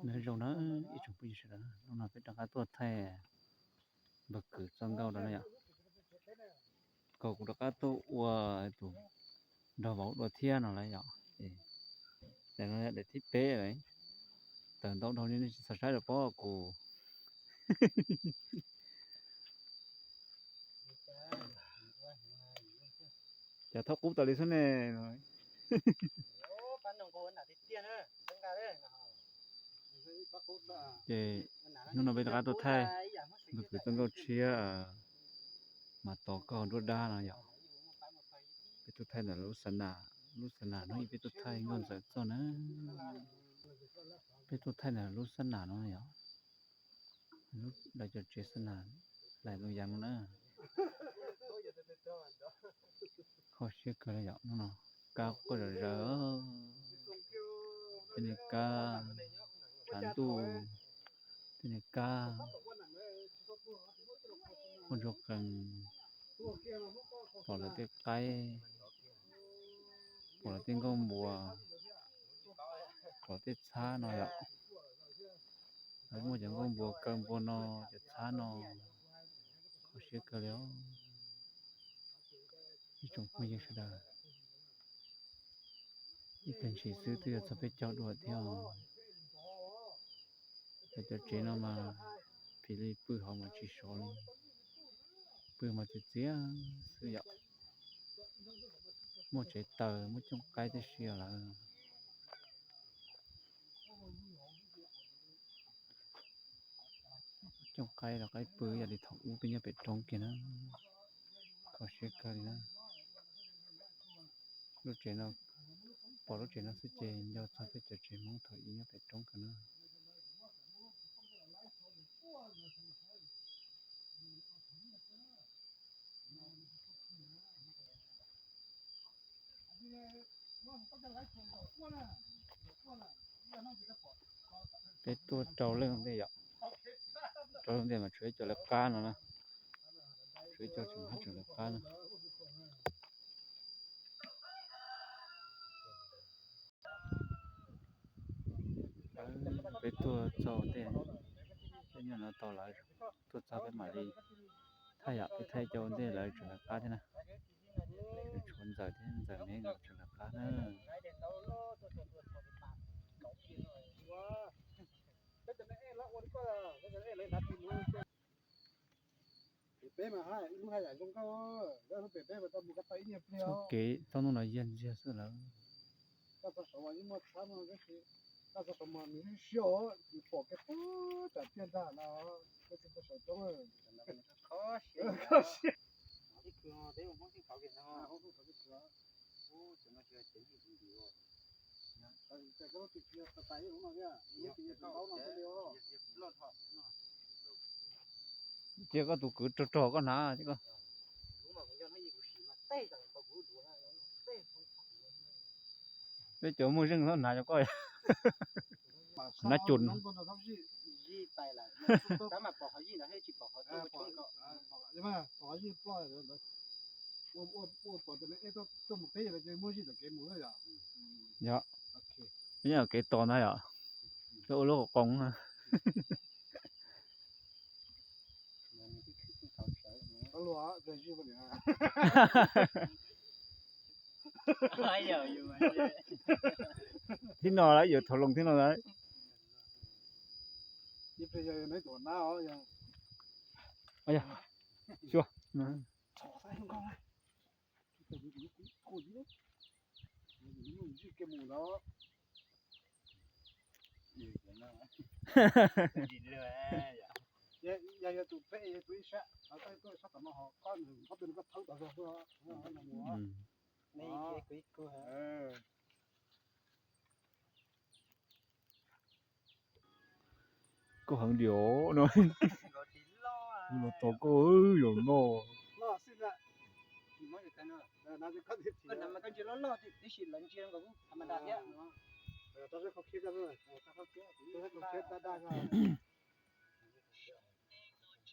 Nyob zoo na ib tsoom phooj ywg sawv daws, hnub no peb rov qab tuaj thaij npawg Kwm txoj nkauj rau na yom. Kom kuv rov qab tuaj ua tus nrog vauv dua thiab no lawm yom. Ces daim no daim thib peb lawm, tawm ntau dhau nej tsis txhob saib rau pob kuv. Cov thaub qub tas li xwb ne. Ces hnub no peb rov qab tuaj thaij npawg Kwm txoj nkauj tshiab mas tos koj nruab dab no yom. Peb tuaj thaij ntawm lub xab nam, lub xab nam no peb tuaj thaij nkauj ntxawm txoj na. Peb tuaj thaij ntawm lub xab nam no yom. Lub daim cov tsev xab nam laim loo yas no na. Kho siab kawg li yom, hnub no kab quaj zom zaws. Tej niag kab tshav ntuj, tej niag kab quaj ntsuag qees, pom lawv tej qaib, pom lawv tej nkuaj npua, pom tej txhab no yom. Lawv muaj cov nkuaj npua kaw npua no, cov txhab no, kho siab kawg li os. Ib tsoom phooj ywg sawv daws, ib tag ntshis xwb twb yuav txog peb caug dua thiab os. Lawv cov tsev no mas phim li pw hauv mas tsis sov li, pw mas txias txias xwb yom. Muaj tsev taws muaj cooj qaib tib si lawm. Cooj qaib los qaib pw yam li thaum ub peb nyob pem roob kiag na. Kho siab kawg li na. Lub tsev no, pom lub tsev no xwb ces nco txog peb cov tsev Hmoob thaum ub nyob pem roob kiag na. Peb tuaj rau lub ntej yom, rau lub ntej mas tshuav ib co lawv qab no na, tshuav ib co tseem hab tseem lawv qab na. Peb tuaj txog ntej, peb nyob no tos lawv tuaj txog peb mam li thaij yom, peb thaij cov ua ntej lawv tseem lawv qab thiab na. Tshuav ntxawm thiab ntxawm me nkawd tseem lawv qab na. Txoj kev txoj hnub no yaj ntsiag xwb lawm. Cia koj tus kwv rog rog koj hnav. Peb cov muaj zeej txhob hnav cov koj. Hnav cus. Yog, peb nyob kev tos ntag yom. Peb ua lub qoos na. Thib no lawm, yuav thov loo thib no lawm. Xyuas. Yog yog tus peb yog tus ib sab, tuaj sab tom no ho koj nws ob tug nws koj thawb tom zog xwb. Koj heev diam no. Los tos koj yog no.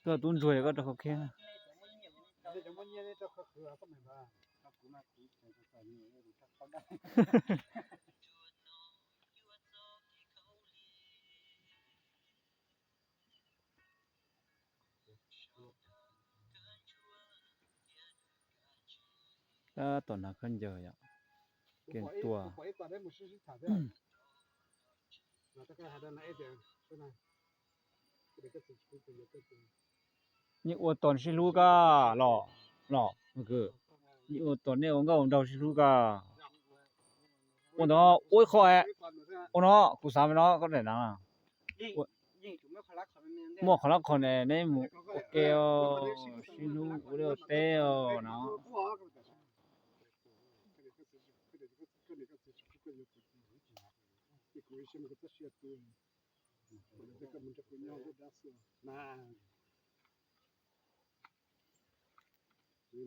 Koj tub ntsuag koj rau khau khiab. Tab tom hnav khaub ncaws yom, kev tua. Yeej ua tos sib hlub koj los, los, yeej ua tos nej ua nkauj ua nraug sib hlub koj. Ua ntawd ua ib qho, ua no kuv xav no koj daim na. Muaj qhov lab qhov ne neb mus ua ke, sib hlub ua liaj ua teb no.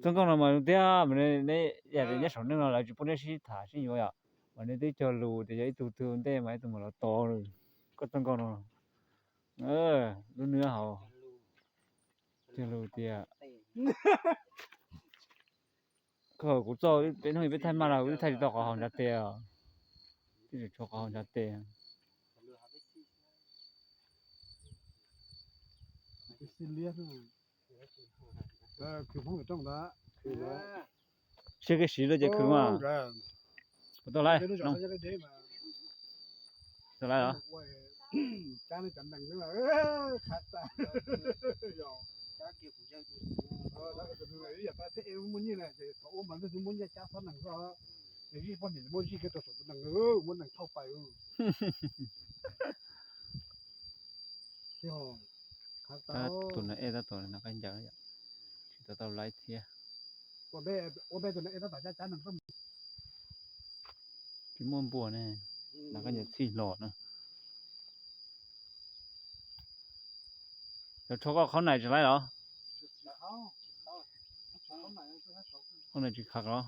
Txoj nkauj no mas tiag, yam li nyob saum neej no lawv tsis pub neb sib tham sib yuav yom, mas neb twb cog lus tias yog ib tug twg ua ntej mas ib tug mam los tos. Koj txoj nkauj no, lub nws hauv, cog lus tias koj kuv txoj peb hnub peb thaij maj los kuv twb thaij tsis tau qhov hauv nrad tes, twb tsis tshuav qhov hauv nrad tes. Siab kev siv lawm ces khwv mas. Puas tau laiv? Tau laiv los? Tus nas ej tab tom nas qab ncaws, tsis tau tau laiv thiab. Tsis muaj npua ne, nas qab ncaws txhij hlo na. Cov tshuav koj qhov nais tsis laiv los? Qhov nais tsis khav los?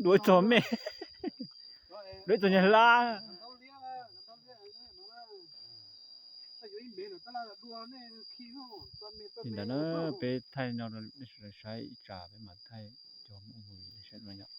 Dua txog me, dua txog nyuag hlab. Li ntawd na, peb thaij no rau nej sawv daws saib ib tsam peb mam thaij cov movie saib no yom.